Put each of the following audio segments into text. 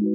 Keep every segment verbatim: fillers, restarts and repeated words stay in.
ལྷན་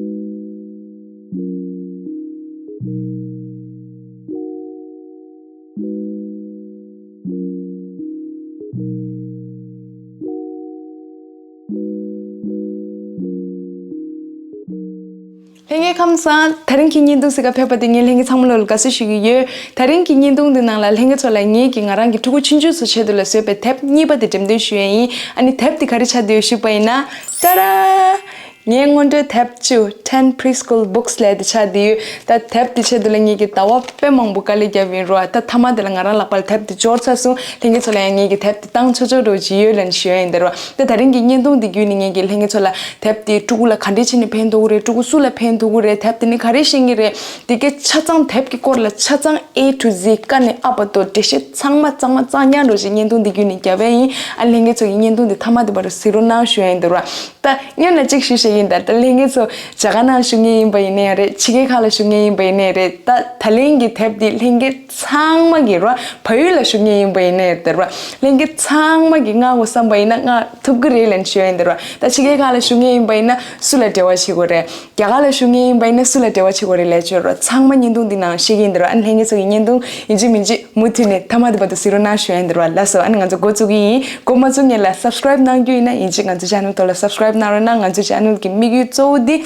རྒྱས་ཁམས་བཟང་། དེ་རིང་གི་བརྙན་ཐུང་གཟིགས་ག་ཕེབས་པ་དེ་ངས་ལྷན་རྒྱས་ཚང་མ་ལོ་ལ་དགའ་བསུ་ཞུ་གི་ཡོད། དེ་རིང་གི་བརྙན་ཐུང་འདི་ནང་ལ་ལྷན་རྒྱས་ཚོ་ལ་ངེད་ཀྱི་ང་རང་གི་ཕྲུ་གུ་ཆུང་ཆུང་ཚོ་ཆེད་དུ་ལ་བཟོས་པའི་དེབ་གཉིས་པ་དེ་འགྲེམས་སྟོན་ཞུ་ཡས་ཡིན། ཨ་ནི་དེབ་དེ་ག་རེ་ཆགས་འདུག་ཞུས་པ་ཡིན་ན། ཏཱ་ར། ངའི་སྔོན་འགྲོའི་དེབ་བཅུ། Ten Preschool Books ལབ་དེ་ཆགས་བསྡད་ཡོད། ད་དེབ་དེ་ཆེད་དུ་ལ་ངེད་ཀྱི་ཟླ་བ་དཔེ་མང་པོ་དཀའ་ལས་བརྒྱབ་ཡིན་རོ། ད་མཐའ་མ་དེ་ལ་ང་རང་ལག་པ་ལ་དེབ་དེ་འབྱོར་ཚར་སོང་། ལྷན་རྒྱས་ཚོ་ལ་ཡང་ངེད་ཀྱི་དེབ་དེ་བཏང་ཆོག་ཆོག་འགྲོ་གི་ཡོད་ལབ་ཞུ་ཡ་ཡིན་ད་རོ། ད་དེ་རིང་གི་བརྙན་ཐུང་འདི་བརྒྱུད་ནས་ངེད་ཀྱི་ལྷན་རྒྱས་ཚོ་ལ་དེབ་དེ་ཕྲུ་གུ་ལ་ག་འདྲས་བྱས་ནས་ཕན་ཐོགས་ཀྱི་རེད། ཕྲུ་གུ་སུ་ལ་ཕན་ཐོགས་ཀྱི་རེད། དེབ་དེ་ནི་ག་རེ་ཤེས་ཀྱི་རེད། དེ་གའི་ཆ་ཚང་དེབ་ཀྱི་སྐོར་ལ་ཆ་ཚང་A to Z ཀ་ནས་ཨ་བར་དུ་འགྲེལ་བཤད་ཚང་མ་ཚང་མ་གཙང་རྐྱང་འགྲོ་ཞིག་བརྙན་ཐུང་འདི་བརྒྱུད་ནས་བརྒྱབ་པ་ཡིན། ཨ་ལྷན་རྒྱས་ཚོ་གི་བརྙན་ཐུང་འདི་མཐའ་མ་དེ་བར་དུ་གཟིགས་རོགས་གནང་ཞུ་ཡ་ཡིན་ད་རོ། ད་སྔོན་ལ་གཅིག་ཞུ་ཤེས་ཡིན་ད། ད་ལྷན་རྒྱས་ཚོ་རྒྱ་གར་ནང་བཞུགས་མཁན་ཡིན་པ་ཡིན་ནའི་རེད། ཕྱི་རྒྱལ་ཁག་ལ་བཞུགས་མཁན་ཡིན་པ་ཡིན་ནའི་རེད། ད་ད་ལན་གྱི་དེབ་འདི་ལྷན་རྒྱས་ཚང་མ་གི་རོ། བལ་ཡུལ་ལ་བཞུགས་མཁན་ཡིན་པ་ཡིན་ནའི་རེད་རོ། ལྷན་རྒྱས་ཚང་མ་གི་མངགས་དགོས་བསམ་པ་ཡིན་ན་མངགས་ཐུབ་ཀྱི་རེད་ལབ་ཞུ་ཡ་ཡིན་ད་རོ། ད་ཕྱི་རྒྱལ་ཁག་ལ་བཞུགས་མཁན་ཡིན་པ་ཡིན་ན་སུ་ལ་འབྲེལ་བ་བྱེད་དགོས་རེད། རྒྱ་གར་ལ་བཞུགས་མཁན་ཡིན་པ་ཡིན་ན་སུ་ལ་འབྲེལ་བ་བྱེད་དགོས་རེད་ལབ་བྱས་རོ། ཚང་མ་བརྙན་ཐུང་འདི་ནང་བཤད་ཀྱི་ཡིན་ད་རོ། ཨ་ནི་ལྷན་རྒྱས་ཚོ་གི་བརྙན་ཐུང་ཡིན་གཅིག་མིན་གཅིག་མུ་མཐུད་ནས་མཐའ་མ་དེ་བར་དུ་གཟིགས་རོགས་གནང་ཞུ་ཡ་ཡིན་ད་རོ། ལགས་སོ། ཨ་ནི་ང་ཚོ་འགོ་བཙུགས་ཀྱི་ཡིན། འགོ་མ་བཙུགས་སྔོན་ལ་subscribe གནང་རྒྱུ་ཡིན་ན་ཡིན་གཅིག་ང་ཚོ་channel ཐོག་ལ་subscribe གནང་རོགས་གནང་། ང་ཚོ་channel གི་དམིགས་ཡུལ་གཙོ་བོ་འདི་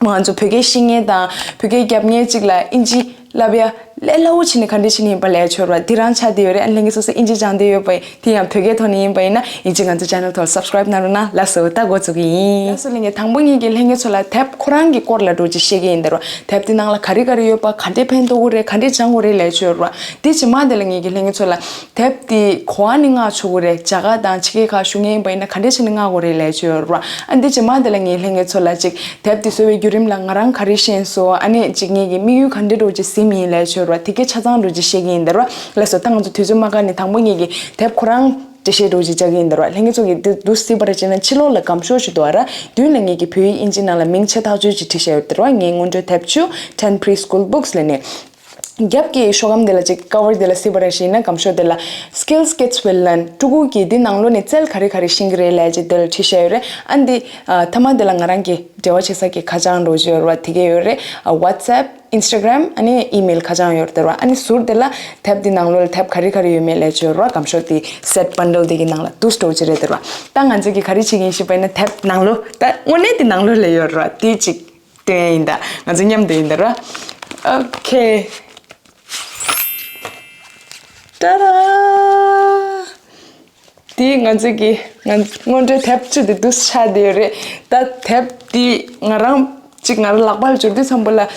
ང་ཚོ་བོད་སྐད་ཤེས་མཁན་དང་བོད་སྐད་རྒྱབ་མཁན་གཅིག་ལ་ཨིན་ཇི་བསླབ་ཡ་ལས་སླ་བོ་བྱས་ནས་ག་འདྲས་བྱས་ནས་ཡིན་པ་ལས་ཆོག་ར། འདི་རང་ཆགས་བསྡད་ཡོད་རེད། ཨ་ནི་ལྷན་རྒྱས་སོ་སོ་ཨིན་ཇི་སྦྱང་བསྡད་ཡོད་པ་ཡིན། དེ་ཡང་བོད་སྐད་ཐོག་ནས་ཡིན་པ་ཡིན་ན་ཡིན་གཅིག་ང་ཚོ་channel ཐོག་subscribe གནང་རོགས་གནང་། ལགས་སོ། ད་འགོ་བཙུགས་ཀྱི་ཡིན། ལགས་སོ་ལྷན་རྒྱས། དང་པོ་ངེད་ཀྱིས་ལྷན་རྒྱས་ཚོ་ལ་དེབ་ཁོ་རང་གི་སྐོར་ལ་འགྲོ་ཅིག་བཤད་ཀྱི་ཡིན་ད་རོ། དེབ་དེ་ནང་ལ་ག་རེ་ག་རེ་ཡོད་པ། ག་འདྲས་ཕན་ཐོགས་ཀྱི་རེད། ག་འདྲས་སྦྱང་དགོས་རེད་ལས་ཆོག་ར། དེ་རྗེས་མ་དེ་ལ་ངེད་ཀྱིས་ལྷན་རྒྱས་ཚོ་ལ་དེབ་དེ་ག་པར་ནས་མངགས་ཆོག་གི་རེད། རྒྱ་གར་དང་ཕྱི་རྒྱལ་ཁག་བཞུགས་མཁན་ཡིན་པ་ཡིན་ན་ག་འདྲས་བྱས་ནས་མངགས་དགོས་རེད་ལས་ཆོག་ར། ཨ་འདི་རྗེས་མ་དེ་ལ་ངེད་ལྷན་རྒྱས་ཚོ་ལ་ཅིག་དེབ་དེ་བཟོ་བའི་བརྒྱུད་རིམ་ལ་ང་རང་ག་རེ་ཤེས་སོང་། ཨ་ནི་ཅིག་ངེད་ཀྱི་དམིགས་ཡུལ་ག་འདྲས་འདྲ་བོ་ཅིག་ཟིན་ཡིན་ལས་ཆོག་ར། དེ་གའི་ཆ་ཚང་འདྲ་བོ་ཅིག་བཤད་ཀྱི་ཡིན་ད་རོ། ལགས་སོ། ད་ང་ཚོ་དུས་ཚོད་མ་འགོར་ནས་དང་པོ་ངེད་ཀྱིས་དེབ་ཁོ་རང་འགྲེལ་བཤད་འདྲ་བོ་ཅིག་རྒྱག་གི་ཡིན་ད་རོ། ལྷན་རྒྱས་ཚོ་གིས་འདི་འདུག་སེ་གཟིགས་པ་རེད་བྱས་ན་ཕྱི་ལོགས་ལ་སྒམ་ཤོག་ཅིག་འདུག་ཨ་ར། མདུན་ལ་ངེད་ཀྱིས་བོད་ཡིག་དབྱིན་ཇི་ནང་ལ་མིང་ཆེ་ཐག་ཆོད་ཅིག་བྲིས་བཞག་ཡོད་ད་རོ། ངའི་སྔོན་འགྲོའི་དེབ་བཅུ། Ten Preschool Books ལབ་ནས། རྒྱབ་ཀྱི་ཤོག་སྒམ་དེ་ལ་ཅིག་cover དེ་ལ་གཟིགས་པ་རེད་བྱས་ན་སྒམ་ཤོག་དེ་ལ་skills kids will learn ཕྲུ་གུ་གིས་འདི་ནང་ལོགས་ནས་རྩལ་ག་རེ་ག་རེ་ཤེས་ཀྱི་རེད་ལབ་ཅིག་དེ་ལ་བྲིས་བཞག་ཡོད་རེད། ཨ་འདི་ཨ་མཐའ་མ་དེ་ལ་ང་རང་གི་འབྲེལ་བ་བྱེད་ས་གི་ཁ་བྱང་འདྲ་བོ་ཅིག་ཡོད་རེད་བ། དེ་གས་ཡོད་རེད། ཨ་WhatsApp, Instagram ཨ་ནི་email ཁ་བྱང་ཡོད་རེད་བ། ཨ་ནི་ཟུར་དེ་ལ་དེབ་འདི་ནང་ལོགས་ལ་དེབ་ག་རེ་ག་རེ་ཡོད་མེད་ལབ་ཅིག་ཡོད་རེད་བ། སྒམ་ཤོག་དེ་set bundle དེ་གི་ནང་ལ་འདུག་སེ་འདྲ་བོ་ཅིག་རེད་བ། ད་ང་ཚོ་གིས་ག་རེ་བྱེད་ཀྱི་ཡིན་ཞུས་པ་ཡིན་ན་དེབ་ནང་ལོགས་ད་དངོས་གནས་དེ་ནང་ལོགས་ལ་ཡོད་རེད་བ། དེ་ཅིག་སྟོན་ཡིན་ད། ང་ཚོ་མཉམ་དུ་ཡིན་ད་ར། ཨོ་ཁེ། ཏཱ་ར། དེ་ང་ཚོ་གི་ང་སྔོན་འགྲོའི་དེབ་བཅུ་དེ་འདུག་སེ་ཆགས་བསྡད་ཡོད་རེད། ད་དེབ་དེ་ང་རང་གཅིག་ང་རང་ལག་པར་འབྱོར་དུས་ཙམ་པ་ལ་ཨ་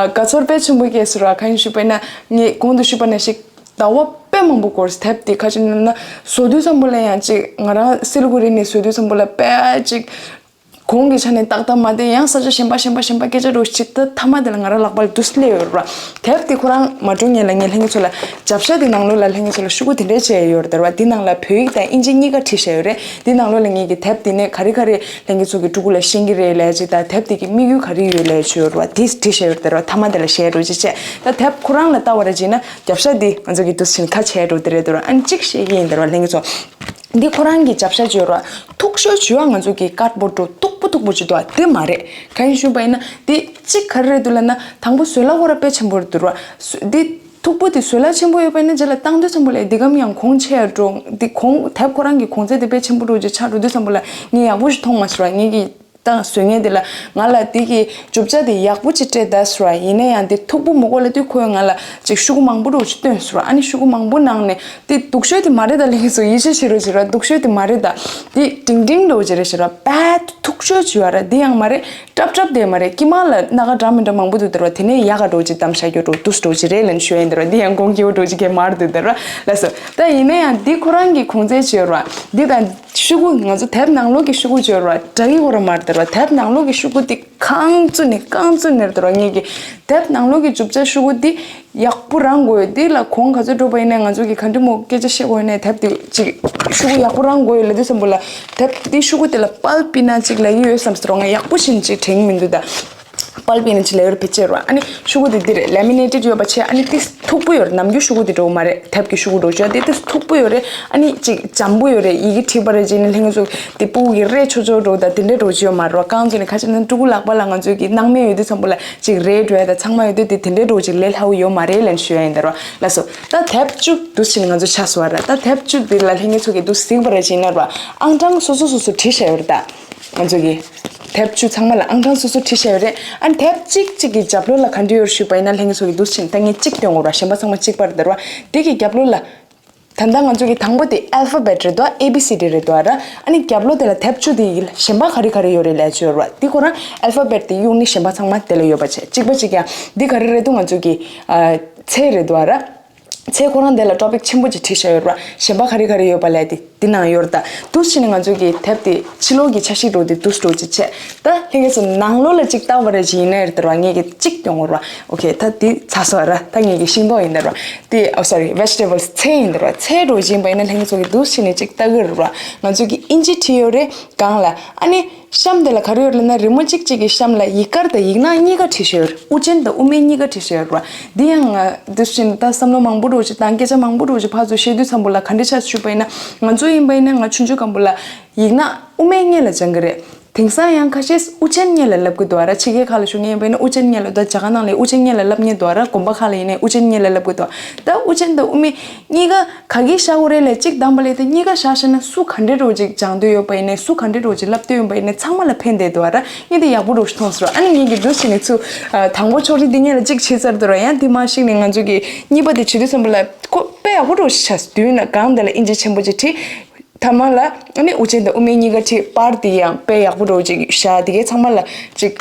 དགའ་ཚོར་དཔེ་ཆེན་པོ་སྐྱེས་སོང་ར། གང་ཡིན་ཞུས་པ་ཡིན་ན་ངས་གོང་དུ་ཞུས་པ་ནང་བཞིན་ཟླ་བ་དཔེ་མང་པོ་འགོར་སོང་། དེབ་དེ་ག་རེ་ཡིན་ན་བཟོ་དུས་ཙམ་པ་ལ་ཡང་གཅིག་ང་རང་སི་ལི་གུ་རི་ནས་བཟོ་དུས་ཙམ་པ་ལ་དཔེ་གཅིག་གོང་གི་ཆ་ནས་ཏག་ཏག་མ་བསྡད། ཡང་ས་ཆ་གཞན་པ་གཞན་པ་གཞན་པ་སྐད་ཆ་འདྲ་བོ་ཞིག་ད་མཐའ་མ་དེ་ལ་ང་རང་ལག་པ་ལ་འདུག་སེ་སླེབས་ཡོད་རེད་བ། དེབ་དེ་ཁོ་རང་མ་འགྲོ་སྔོན་ལ་ངས་ལྷན་རྒྱས་ཚོ་ལ་རྒྱབ་ཤ་དེ་ནང་ལོགས་ལ་ལྷན་རྒྱས་ཚོ་ལ་ཤོག་གུ་དེ་འདྲས་བྱས་ཡོད་རེད་བ། དེ་ནང་ལ་བོད་ཡིག་དང་དབྱིན་ཇི་གཉིས་ཀ་བྲིས་བཞག་ཡོད་རེད། དེ་ནང་ལོགས་ལ་ངས་ཀྱི་དེབ་དེ་ནས་ག་རེ་ག་རེ་ལྷན་རྒྱས་ཚོ་གི་ཕྲུ་གུ་ལ་ཤེས་ཀྱི་རེད་ལབ་ཅིག་དང་། དེབ་དེ་གི་དམིགས་ཡུལ་ག་རེ་ཡོད་ལབ་ཅིག་ཡོད་རེད་བ། དེ་བྲིས་བཞག་ཡོད་རེད་བ། མཐའ་མ་དེ་ལ་བཤད་རོགས་ཅིག་བྱས། ད་དེབ་ཁོ་རང་ལ་ལྟ་བ་རེད་ཅིག་ན་རྒྱབ་ཤ་དེ་ང་ཚོ་གི་འདུག་སེ་ཁ་བྱས་འགྲོ་དེ་རེད་འདུག་ར། ཨ་ནི་གཅིག་བཤད་ཀྱི་ཡིན་དེ་རེད་བ་ལྷན་རྒྱས་ཚོ། འདི་ཁོ་རང་གི་རྒྱབ་ཤ་བྱོས་ར། མཐུག་ཤོས་བྱོས་ཨ། ང་ཚོ་གི་ཀར་ཌི་བོཌ་འདྲ་མཐུག་པོ་མཐུག་པོ་ཅིག་འདུག་ཨ། དེ་མ་རེད། གང་ཡིན་ཞུས་པ་ཡིན་ན་འདི་གཅིག་ག་རེ་རེད་འདུག་ལབ་ན། དང་པོ་བཟོ་གླ་ཁོ་རང་དཔེ་ཆེན་པོ་རེད་འདུག་ར། བཟོ་འདི་མཐུག་པོ་འདི་བཟོ་གླ་ཆེན་པོ་ཡོད་པ་ཡིན་ན་རྗེས་ལ་བཏང་དུས་ཙམ་པ་ལ་འདི་གམ་ཡང་གོང་ཆེ་ཡ་འགྲོ། འདི་གོང་དེབ་ཁོ་རང་གི་གོང་ཚད་དེ་དཔེ་ཆེན་པོ་འདྲ་ཅིག་ཆགས་འགྲོ་དུས་ཙམ་པ་ལ་ངས་ཡག་པོ་ཞིག་མཐོང་མ་སོང་ར། ངས་ཀྱི་ད་བཟོ་མཁན་དེ་ལ་ང་ལ་དེ་གི་རྒྱུ་ཆ་དེ་ཡག་པོ་ཅིག་སྤྲད་ད་ཟེར་བ། ཡིན་ན་ཡང་དེ་མཐུག་པོ་མི་དགོས་ལབ་དུས་ཁོས་ང་ལ་ཅིག་ཤོག་གུ་མང་པོ་འདྲ་ཅིག་སྟོན་ཟེར་བ། ཨ་ནི་ཤོག་གུ་མང་པོ་ནང་ནས་དེ་སྡུག་ཤོས་དེ་མ་རེད་ད་ལབ་ཀྱི་སོང་། ཡིད་ཆེས་བྱེད་རོགས་བྱེད་ར། སྡུག་ཤོས་དེ་མ་རེད་ད། དེ་འབྲིང་འབྲིང་འདྲ་བོ་ཅིག་རེད་ཟེར་བ། དཔེ་མཐུག་ཤོས་བྱེད་བ་ར། དེ་ཡང་མ་རེད། སྲབ་སྲབ་དེ་མ་རེད། དཀྱིལ་མ་ལ་སྣ་ཁ་འདྲ་མི་འདྲ་མང་པོ་འདུག་དེ་ར་བ། དེ་ནས་ཡག་ག་འདྲ་བོ་ཅིག་བདམས་བཞག་རྒྱུ་འདྲ་བོ་འདུག་སེ་འདྲ་བོ་ཅིག་རེད་ལབ་ཞུ་ཡ་ཡིན་དེ་ར། འདི་ཡང་གོང་ཁེ་པོ་འདྲ་བོ་ཅིག་གས་མ་རེད་འདུག་དེ་ར། ལགས་སོ། ད་ཡིན་ན་ཡང་འདི་ཁོ་རང་གི་གོང་ཚད་བྱེད་ར། འདི་དང་ཤོག་གུ་ང་ཚོ་དེབ་ནང་ལོགས་ཀྱི་ཤོག་གུ་བྱེད་ར། འདྲ་གི་ཁོ་རང་མ་རེད་དེ་ར། དེབ་ནང་ལོགས་ཀྱི་ཤོག་གུ་དེ་རྐང་བཙུགས་ནས་རྐང་བཙུགས་ནས་དེ་ར། ངེད་ཀྱི་དེབ་ནང་ལོགས་ཀྱི་རྒྱུ་ཆ་ཤོག་གུ་དེ་ཡག་པོ་རང་དགོས་ཡོད། དེ་ལ་གོང་ག་ཚོད་འགྲོ་བ་ཡིན་ནའི་ང་ཚོ་གི་ག་འདྲ་མོ་སྐད་ཆ་བཤད་དགོས་ཡིན་ནའི་དེབ་དེ་ཅིག་ཤོག་གུ་ཡག་པོ་རང་དགོས་ཡོད་ལབ་དུས་ཙམ་པ་ལ་དེབ་དེ་ཤོག་གུ་དེ་ལ་པལ་པི་ན་ཅིག་ལབ་ཀྱི་ཡོད་བསམ་སོང་། ང་ཡག་པོ་ཞིག་ཅིག་དྲན་གྱི་མི་འདུག་ད། པལ་པི་ཡིན་ན་ཅིག་ལེ་ཡར་བེད་སྤྱད་ར། ཨ་ནི་ཤོག་གུ་དེ་འདི་རེད། ལེ་མི་ནེ་ཊེཌ་ཡོད་པ་བྱས། ཨ་ནི་དེ་མཐུག་པོ་ཡོད་རེད། ནམ་རྒྱུན་ཤོག་གུ་དེ་འདྲ་བོ་མ་རེད། དེབ་ཀྱི་ཤོག་གུ་འདྲ་བོ་བྱས། དེ་དེ་མཐུག་པོ་ཡོད་རེད། ཨ་ནི་ཅིག་འཇམ་པོ་ཡོད་རེད། ཡི་གེ་བྲིས་པ་རེད་ཅེས་ནས་ལྷན་རྒྱས་ཚོ་གི་དེ་སྤུ་གུ་གི་རེད་ཆོག་ཆོག་འདྲ་བོ་དང་དེ་འདྲ་འདྲ་བོ་ཅིག་ཡོད་མ་རེད་ར། རྐང་ཚོ་ནས་ཁ་ཆེ་ན་ཕྲུ་གུ་ལག་པ་ལ་ང་ཚོ་གི་སྣང་མེད་ཡོད་དུས་ཙམ་པ་ལ་ཅིག་རེད་འགྲོ་ཡ་དང་ཚང་མ་ཡོད་དུས་དེ་དེ་འདྲ་འདྲ་བོ་ཅིག་ལས་སླ་བོ་ཡོད་མ་རེད་ལབ་ཞུ་ཡ་ཡིན་ད་ར། ལགས་སོ། ད་དེབ་བཅུ་འདུག་ཕྱིན་ང་ཚོ་ཆ་སོ་བ་ར། ད་དེབ་བཅུ་འདི་ལ་ལྷན་རྒྱས་ཚོ་གི་འདུག་གཟིགས་པ་རེད་ཅེས་ན་ར། ཨང་གྲངས་སོ་སོ་སོ་སོ་བྲིས་བཞག་ཡོད་རེད་ད། ང་ཚོ་གི་དེབ་བཅུ་ཚང་མ་ལ་ཨང་གྲངས་སོ་སོ་བྲིས་བཞག་ཡོད་རེད། ཨ་ནི་དེབ་གཅིག་གཅིག་གི་རྒྱབ་ལོགས་ལ་ག་འདྲ་ཡོད་ཞུས་པ་ཡིན་ན་ལྷན་རྒྱས་ཚོ་གི་འདུག་ཕྱིན་ད་ངས་གཅིག་སྟོན་དགོས་ར། གཞན་པ་ཚང་མ་གཅིག་པ་རེད་ད་ར། དེ་གི་རྒྱབ་ལོགས་ལ་ད་ལྟ་ང་ཚོ་གི་དང་པོ་དེ་ཨལ་ཕ་བེཊ་རེད་དོ། ཨེ་བི་སི་ཌི་རེད་དོ་ར། ཨ་ནི་རྒྱབ་ལོགས་དེ་ལ་དེབ་བཅུ་དེ་ཡི་གཞན་པ་ག་རེ་ག་རེ་ཡོད་རེད་ལབ་ཅོལ་ར། དེ་ཁོ་རང་ཨལ་ཕ་བེཊ་དེ་གཡུག་ནི་གཞན་པ་ཚང་མ་དེ་ལ་ཡོད་པ་བྱས། གཅིག་པ་གཅིག་ཀྱང་འདི་ག་རེ་རེད་དོ། ང་ཚོ་གི་ཨ་ཚེས་རེད་དོ་ར། ཚེས་ཁོ་རང་དེ་ལ་ཊོ་པིག་ཆེན་པོ་ཅིག་བྲིས་བཞག་ཡོད་ར། གཞན་པ་ག་རེ་ག་རེ་ཡོད་པ་ལབ་དེ་འདི་ནང་ཡོད་ར། ད་འདུག་ཕྱིན་ནས་ང་ཚོ་གི་དེབ་དེ་ཕྱི་ལོགས་ཀྱི་ཆ་ཤས་འདྲ་བོ་དེ་འདུག་འདྲ་བོ་ཅིག་བྱས། ད་ལྷན་རྒྱས་ཚོ་ནང་ལོགས་ལ་ཅིག་བལྟ་བ་རེད་ཅིག་ཡིན་ན་རེད་ད་ར། ངས་གི་གཅིག་སྟོན་དགོས་ར། ཨོ་ཁེ། ད་དེ་ཚར་སོང་ར། ད་ངས་གི་ཤིང་ཏོག་ཡིན་ད་ར། དེ་ཨོ་སོ་རི་ཝེ་ཇི་ཊེ་བལ་སི་ཚལ་ཡིན་ད་ར། ཚལ་འདྲ་བོ་ཅིག་ཡིན་པ་ཡིན་ན་ལྷན་རྒྱས་ཚོ་གི་འདུག་ཕྱིན་ནས་ཅིག་བལྟ་གི་ར། ང་ཚོ་གི་ཨིན་ཇི་བྲིས་ཡོད་རེད་སྒང་ལ། ཨ་ནི་གཤམ་དེ་ལ་ག་རེ་ཡོད་ལབ་ན་རི་མོ་གཅིག་གཅིག་གི་གཤམ་ལ་ཡིག་དཀར་དང་ཡིག་ནག་གཉིས་ཀ་བྲིས་བཞག་ཡོད་རེད། དབུ་ཅན་དང་དབུ་མེད་གཉིས་ཀ་བྲིས་བཞག་ཡོད་རེད་བ། འདི་ཡང་ང་འདི་བཞིན་ད་བསམ་བློ་མང་པོ་འདྲ་བོ་ཅིག་དང་སྐད་ཆ་མང་པོ་འདྲ་བོ་ཅིག་ཕར་ཚུར་བཤད་དུས་ཙམ་པ་ལ་ག་འདྲ་ཆགས་ཞུས་པ་ཡིན་ན། ང་ཚོ་ཡིན་པ་ཡིན་ན་ང་ཆུང་ཆུང་སྒང་པོ་ལ་ཡིག་ནག་དབུ་མེད་སྔོན་ལ་སྦྱང་གི་རེད། དེང་སང་ཡང་ཁ་ཤས་དབུ་ཅན་སྔོན་ལ་ལབ་གི་འདུག་བ་ར། ཕྱི་རྒྱལ་ཁག་ལ་བཞུགས་མཁན་ཡིན་པ་ཡིན་ན་དབུ་ཅན་སྔོན་ལ་འདུག་རྒྱ་གར་ནང་ལ་དབུ་ཅན་སྔོན་ལ་ལབ་མཁན་འདུག་བ་ར། དགོན་པ་ཁག་ལ་ཡིན་ནའི་དབུ་ཅན་སྔོན་ལ་ལབ་གི་འདུག་ད་དབུ་ཅན་དང་དབུ་མེད་གཉིས་ཀ་ག་གི་བཞག་དགོས་རེད་ལབ་གཅིག་དང་པ་ལས་དེ་གཉིས་ཀ་བཞག་ཤེས་ན་སུ་ག་འདྲ་འདྲ་བོ་ཅིག་སྦྱང་འདོད་ཡོད་པ་ཡིན་ནའི་སུ་ག་འདྲ་འདྲ་བོ་ཅིག་བསླབ་འདོད་ཡོད་པ་ཡིན་ནའི་ཚང་མ་ལ་ཕན་བདེ་འདུག་བ་ར། ངས་དེ་ཡག་པོ་འདྲ་བོ་ཞིག་མཐོང་སོང་ར། ཨ་ནི་ངས་གི་འདུག་ཕྱིན་ནས་ཚུར་ཨ་དང་པོ་ཕྱོགས་རིས་འདི་སྔོན་ལ་གཅིག་བྱས་ཚར་འདུག་ར། ཡང་དེ་མ་གཞི་ནས་ང་ཚོ་གི་གཉིས་པ་དེ་བྱེད་དུས་ཙམ་པ་ལ་ཁོ་དཔེ་ཡག་པོ་འདྲ་བོ་ཞིག་ཆགས་སོང་། མདུན་ལ་སྒང་དེ་ལ་ཨིན་ཇི་ཆེན་པོ་ཅིག་བྲིས། ཐ་མ་ལ་ཨ་ནི་དབུ་ཅན་དང་དབུ་མེད་གཉིས་ཀ་བྲིས། པར་དེ་ཡང་དཔེ་ཡག་པོ་འདྲ་བོ་ཅིག་བཞག་དེ་གའི་ཚང་མ་ལ་ཅིག་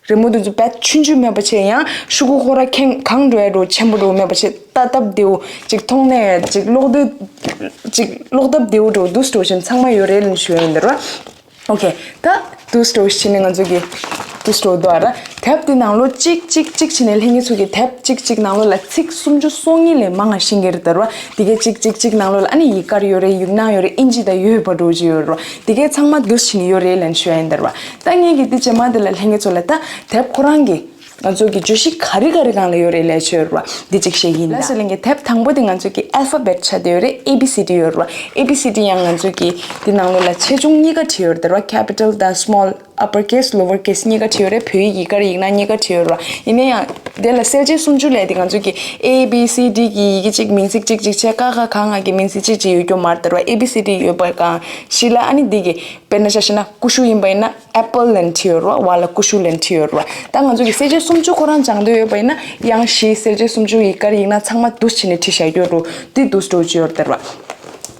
རི་མོ་དེ་ཚོ་དཔེ་ཆུང་ཆུང་མེད་པ་བྱས། ཡང་ཤོག་གུ་ཁོ་ར་ཁེངས་གང་འགྲོ་ཡ་འདྲ་བོ་ཆེན་པོ་འདྲ་བོ་མེད་པ་བྱས། ལྟ་སྟབས་བདེ་བོ་ཅིག་མཐོང་ནས་ཅིག་ཀློག་འདོད་ཅིག་ཀློག་སྟབས་བདེ་བོ་འདྲ་བོ་འདུག་སེ་འདྲ་བོ་ཅིག་ཚང་མ་ཡོད་རེད་ལབ་ཞུ་ཡ་ཡིན་ད་ར། ཨོ་ཁེ། ད་འདུག་སེ་འདྲ་བོ་ཕྱིན་ནས་ང་ཚོ་གི་འདུག་སེ་འདྲ་བོ་འདུག་ཨ་ར། དེབ་དེ་ནང་ལོགས་གཅིག་གཅིག་གཅིག་ཕྱིན་ནས་ལྷན་རྒྱས་ཚོ་གི་དེབ་གཅིག་གཅིག་ནང་ལོགས་ལ་ཚིག་སུམ་ཅུ་སོ་གཉིས་ལས་མང་ང་ཤེས་ཀྱི་རེད་ད་ར། དེ་གའི་གཅིག་གཅིག་གཅིག་ནང་ལོགས་ལ་ཨ་ནི་ཡིག་དཀར་ཡོད་རེད། ཡིག་ནག་ཡོད་རེད། ཨིན་ཇི་དང་ཡོད་པ་འདྲ་བོ་ཅིག་ཡོད་ར། དེ་གའི་ཚང་མ་འདུག་སེ་ཕྱིན་ནས་ཡོད་རེད་ལབ་ཞུ་ཡ་ཡིན་ད་ར། ད་ངས་གི་དེ་རྗེས་མ་དེ་ལ་ལྷན་རྒྱས་ཚོ་ལ་ད་དེབ་ཁོ་རང་གི་ང་ཚོ་གི་བརྗོད་གཞི་ག་རེ་ག་རེ་སྒང་ལ་ཡོད་རེད་ལབ་ཞུ་ཡོད་ར། འདི་གཅིག་བཤད་ཀྱི་ཡིན་ད། ལགས་སོ་ལྷན་རྒྱས། དེབ་དང་པོ་དེ་ང་ཚོ་གི་ཨལ་ཕ་བེཊ་ཆགས་བསྡད་ཡོད་རེད། ཨེ་བི་སི་ཌི་ཡོད་ར། ཨེ་བི་སི་ཌི་ཡང་ང་ཚོ་གི་དེ་ནང་ལོགས་ལ་ཆེ་ཆུང་གཉིས་ཀ་བྲིས་ཡོད་རེད་ད་ར། ཁེ་པི་ཊལ་དང་སི་མོལ། ཨ་པར་ཀེ་སི། ལོ་ཝར་ཀེ་སི་གཉིས་ཀ་བྲིས་ཡོད་རེད། བོད་ཡིག་ཡིག་དཀར་ཡིག་ནག་གཉིས་ཀ་བྲིས་ཡོད་ར། ཡིན་ན་ཡང་དེ་ལ་གསལ་བྱེད་སུམ་ཅུ་ལབ་དེ་ང་ཚོ་གི་ཨེ་བི་སི་ཌི་གི་ཡི་གེ་གཅིག་མིང་ཚིག་གཅིག་གཅིག་བྱས། ཀ་ཁ་ག་ང་གི་མིང་ཚིག་གཅིག་གཅིག་ཡོད་རྒྱུ་མ་རེད་ད་ར། ཨེ་བི་སི་ཌི་ཡོད་པ་གང་ཞིག་ལ་ཨ་ནི་འདི་གི་དཔེར་ན་ཆ་བཞག་ན་ཀུ་ཤུ་ཡིན་པ་ཡིན་ན་ཨེ་པལ་ལབ་བྲིས་ཡོད་ར། བ་ལ་ཀུ་ཤུ་ལབ་བྲིས་ཡོད་ར། ད་ང་ཚོ་གི་གསལ་བྱེད་སུམ་ཅུ་ཁོ་རང་སྦྱང་འདོད་ཡོད་པ་ཡིན་ན་དབྱངས་བཞི། གསལ་བྱེད་སུམ་ཅུ་ཡིག་དཀར་ཡིག་ནག་ཚང་མ་འདུག་སེ་བྱས་ནས་བྲིས་བཞག་ཡོད་ར། འདི་འདུག་སེ་འདྲ་བོ་ཅིག་ཡོད་རེད་ད་ར།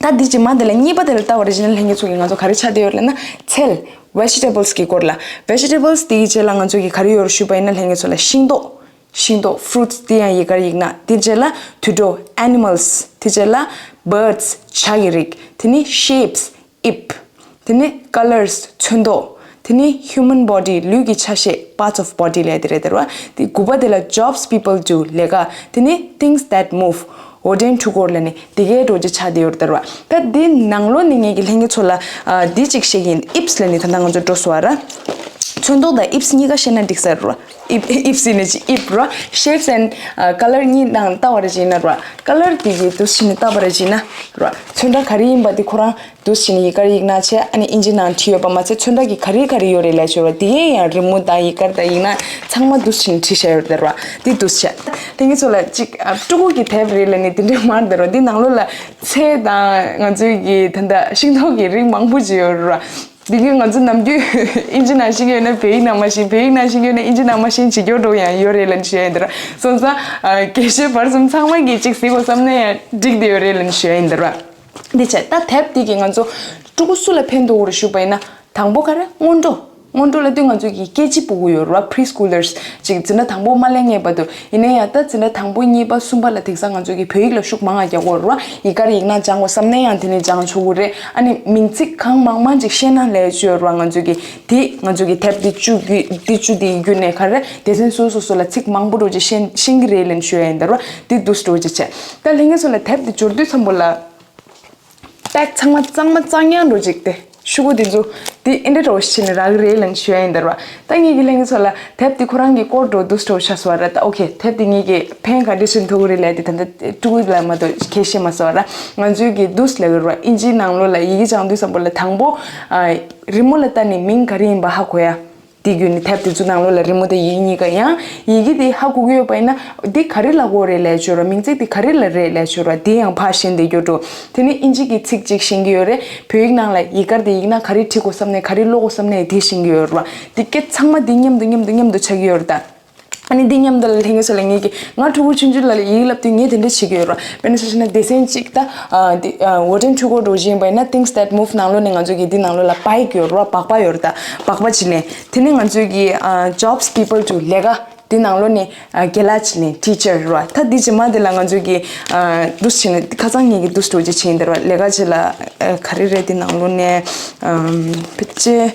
ད་འདི་རྗེས་མ་དེ་ལ་གཉིས་པ་དེ་ལ་ལྟ་བ་རེད་བྱས་ན་ལྷན་རྒྱས་ཚོ་གི་ང་ཚོ་ག་རེ་ཆགས་བསྡད་ཡོད་ལབ་ན་ཚལ། ཝེ་ཇི་ཊེ་བལ་སི་གི་སྐོར་ལ། ཝེ་ཇི་ཊེ་བལ་སི་དེའི་རྗེས་ལ་ང་ཚོ་གི་ག་རེ་ཡོད་རེད་ཞུས་པ་ཡིན་ན་ལྷན་རྒྱས་ཚོ་ལ་ཤིང་ཏོག་ཤིང་ཏོག་ཕུ་རུ་ཊི་སི། དེ་ཡང་ཡིག་དཀར་ཡིག་ནག་དེའི་རྗེས་ལ་དུད་འགྲོ། ཨེ་ནི་མལ་སི། དེའི་རྗེས་ལ་བར་ཌི་སི། བྱ་གི་རིགས། དེ་ནི་ཤེབ་སི། དབྱིབས། དེ་ནི་ཀ་ལར་སི། ཚོན་མདོག་དེ་ནི་ཧིའུ་མན་བྷོ་ཌི། ལུས་ཀྱི་ཆ་ཤས། པར་ཊི་སི་ཨོཕ་བྷོ་ཌི་ལབ་དེ་རེད་དེ་རེད་བ། དེ་དགུ་པ་དེ་ལ་Jobs People Do། ལས་ཀ། དེ་ནི་Things That Move། འོར་འདྲེན་འཕྲུལ་འཁོར་ལབ་ནས་དེ་གའི་འདྲ་བོ་ཅིག་ཆགས་བསྡད་ཡོད་རེད་དེ་རེད་བ། ད་དེ་ནང་ལོགས་ནས་ངས་ཀྱི་ལྷན་རྒྱས་ཚོ་ལ་ཨ་འདི་གཅིག་བཤད་ཀྱི་ཡིན། དབྱིབས་ལབ་ནས་ད་ལྟ་ང་ཚོ་འགྲོ་སོང་བ་ར། ཚོན་མདོག་དང་དབྱིབས་གཉིས་ཀ་བཤད་ན་འགྲིག་ས་རེད་བ། དབྱིབས་དབྱིབས་ཟེར་ནས་ཅིག་དབྱིབས་ར། Shapes and ཨ་color གཉིས་ནང་ལྟ་བ་རེད་བྱས་ན་ར། ཀ་ལར་དེ་གི་འདུག་སེ་བྱས་ནས་ལྟ་བ་རེད་བྱས་ན་ར། ཚོན་ཁྲ་ག་རེ་ཡིན་པ་དེ་ཁོ་རང་འདུག་སེ་བྱས་ནས་ཡིག་དཀར་ཡིག་ནག་བྱས། ཨ་ནི་ཨིན་ཇི་ནང་བྲིས་ཡོད་པ་མ་ཚད་ཚོན་ཁྲ་གི་ག་རེ་ག་རེ་ཡོད་རེད་ལབ་ཤོར་བ་དེ་གའི་ཡང་རི་མོ་དང་ཡིག་དཀར་དང་ཡིག་ནག་ཚང་མ་འདུག་སེ་བྱས་ནས་བྲིས་བཞག་ཡོད་རེད་བ། དེ་འདུག་སེ་བྱས། དེ་གི་ཚོ་ལ་ཅིག་ཨ་ཕྲུ་གུ་གི་དེབ་རེད་ལབ་ནས་དེ་འདྲ་མ་རེད་བ། དེ་ནང་ལོགས་ལ་ཚལ་དང་ང་ཚོའི་གི་ད་ལྟ་ཤིང་ཏོག་གི་རིགས་མང་པོ་ཅིག་ཡོད་རེད་བ། འདི་གི་ང་ཚོ་ནམ་རྒྱུན་ཨིན་ཇི་ནང་ཤེས་ཀྱི་ཡོད་ན་བོད་ཡིག་ནང་མ་ཤེས། བོད་ཡིག་ནང་ཤེས་ཀྱི་ཡོད་ན་ཨིན་ཇི་ནང་མ་ཤེས་བྱེད་རྒྱུ་འདྲ་བོ་ཡང་ཡོད་རེད་ལབ་ནས་བཤད་ཡ་ཡིན་ད་ར། སོང་ཙང་ཨ་དགེ་བཤེས་བར་གསུམ་ཚང་མ་གིས་ཅིག་གཟིགས་དགོས་བསམ་ན་ཡང་འགྲིག་བསྡད་ཡོད་རེད་ལབ་ནས་བཤད་ཡ་ཡིན་ད་ར། འདི་བྱས་ད་དེབ་འདི་གིས་ང་ཚོ་ཕྲུ་གུ་སུ་ལ་ཕན་ཐོགས་རེད་ཞུས་པ་ཡིན་ན། དང་པོ་ག་རེ། སྔོན་འགྲོ། སྔོན་འགྲོ་ལབ་དུས་ང་ཚོ་གི་ཀེ་ཇི་ཕྲུ་གུ་ཡོད་རེད་བ། Preschoolers། ཅིག་འཛིན་གྲྭ་དང་པོ་མ་སླེབས་སྔོན་བར་དུ། ཡིན་ན་ཡང་ད་འཛིན་གྲྭ་དང་པོ་གཉིས་པ་གསུམ་པ་ལ་དེང་སང་ང་ཚོ་གི་བོད་ཡིག་ལ་ཤུགས་མང་ང་རྒྱག་གི་ཡོད་རེད་བ། ཡིག་དཀར་ཡིག་ནག་སྦྱང་དགོས་བསམ་ན་ཡང་དེ་ནས་སྦྱང་ཆོག་གི་རེད། ཨ་ནི་མིང་ཚིག་གང་མང་མང་ཅིག་ཤེས་ན་ལས་ཅིག་ཡོད་རེད་བ། ང་ཚོ་གི་དེ་ང་ཚོ་གི་དེབ་འདི་བཅུ་གི་འདི་བཅུ་དེ་བརྒྱུད་ནས་ག་རེ་སྡེ་ཚན་སོ་སོ་སོ་ལ་ཚིག་མང་པོ་འདྲ་བོ་ཅིག་ཤེས་ཤེས་ཀྱི་རེད་ལབ་ནས་ཞུ་ཡ་ཡིན་ད་ར། འདི་འདུག་སེ་འདྲ་བོ་ཅིག་བྱས། ད་ལྷན་རྒྱས་ཚོ་ལ་དེབ་འདི་འབྱོར་དུས་ཙམ་པ་ལ། པེག་ཚང་མ་གཙང་མ་གཙང་ཡང་འདྲ་བོ་ཅིག་དེ་ ཤོག་གུ་དེ་ཚོ་དེ་ཨེ་འདྲ་འདྲ་བོ་ཞིག་བྱས་ནས་རག་གི་རེད་ལབ་ཞུ་ཡ་ཡིན་ད་ར། ད་ངེད་ཀྱི་ལྷན་རྒྱས་ཚོ་ལ་དེབ་དེ་ཁོ་རང་གི་སྐོར་འདྲ་བོ་འདུག་སེ་འདྲ་བོ་ཆགས་སོང་བ་ར། ད་ཨོ་ཁེ། དེབ་དེ་ངེད་ཀྱི་ཕན་ག་འདྲ་ཞིག་ཐོགས་ཀྱི་རེད་ལབ་དེ་ད་ལྟ་ཕྲུ་གུ་ལ་མ་གཏོགས་ཁས་ཤེས་མ་སོང་བ་ར། ང་ཚོའི་གི་འདུག་སེ་ལབ་ཀྱི་ར། ཨིན་ཇིའི་ནང་ལོགས་ལ་ཡི་གེ་སྦྱང་དུས་ཙམ་པ་ལ་དང་པོ་ཨ་རི་མོ་ལ་ལྟ་ནས་མིང་ག་རེ་ཡིན་པ་ཧ་གོ་ཡ། དེ་བརྒྱུད་ནས་དེབ་དེ་ཚོ་ནང་ལོགས་ལ་རི་མོ་དང་ཡི་གེ་གཉིས་ཀ་ཡང་ཡི་གེ་དེ་ཧ་གོ་གི་ཡོད་པ་ཡིན་ན་འདི་ག་རེ་ལབ་དགོས་རེད་ལབ་ཆོག་ར། མིང་ཚིག་དེ་ག་རེ་ལ་རེད་ལབ་ཆོག་ར། དེ་ཡང་ཕར་ཤེས་བསྡད་རྒྱུ་འགྲོ། དེ་ནས་ཨིན་ཇི་གི་ཚིག་ཅིག་ཤེས་ཀྱི་ཡོད་རེད། བོད་ཡིག་ནང་ལ་ཡི་གེ་དེ་ཡིན་ན་ག་རེ་བྲིས་དགོས་བསམ་ནས་ག་རེ་ཀློག་དགོས་བསམ་ནས་དེ་ཤེས་ཀྱི་ཡོད་ར། དེ་སྐད་ཚང་མ་དེ་མཉམ་དུ་མཉམ་དུ་མཉམ་དུ་ཆགས་ཀྱི་ཡོད་རེད་ད། ཨ་ནི་འདི་མཉམ་དུ་ལ་ལྷན་རྒྱས་ཚོ་ལ་ངེད་ཀྱིས་ང་ཕྲུ་གུ་ཆུང་ཆུང་ལ་ཡི་གེ་བསླབ་དུས་ངས་དེ་འདྲ་བྱེད་ཀྱི་ཡོད་ར། དཔེར་ན་ཆ་བཞག་ན་སྡེ་ཚན་གཅིག་ད་ཨ་འདི་ཨ་ཝར་ཌེན་ཕྲུ་གུ་འདྲ་བོ་ཅིག་ཡིན་པ་ཡིན་ན་Things That Move ནང་ལོགས་ནས་ང་ཚོ་གི་འདི་ནང་ལོགས་ལ་བྷའིཀ་ཡོད་ར། སྦག་སྦག་ཡོད་ར། ད་སྦག་སྦག་བྱས་ནས་དེ་ནས་ང་ཚོ་གི་ཨ་Jobs People Too ལས་ཀ་འདི་ནང་ལོགས་ནས་ཨ་རྒན་ལགས་བྱས་ནས་ཊི་ཆར་ར། ད་འདི་རྗེས་མ་འདི་ལ་ང་ཚོ་གི་ཨ་འདུག་སེ་བྱས་ནས་ཁ་སང་ངེད་ཀྱིས་འདུག་སེ་འདྲ་བོ་ཅིག་བྱས་ཡིན་ད་ར། ལས་ཀ་ཅིག་ལ་ཨ་ག་རེ་རེད། འདི་ནང་ལོགས་ནས་ཨམ་ཕལ་ཆེར།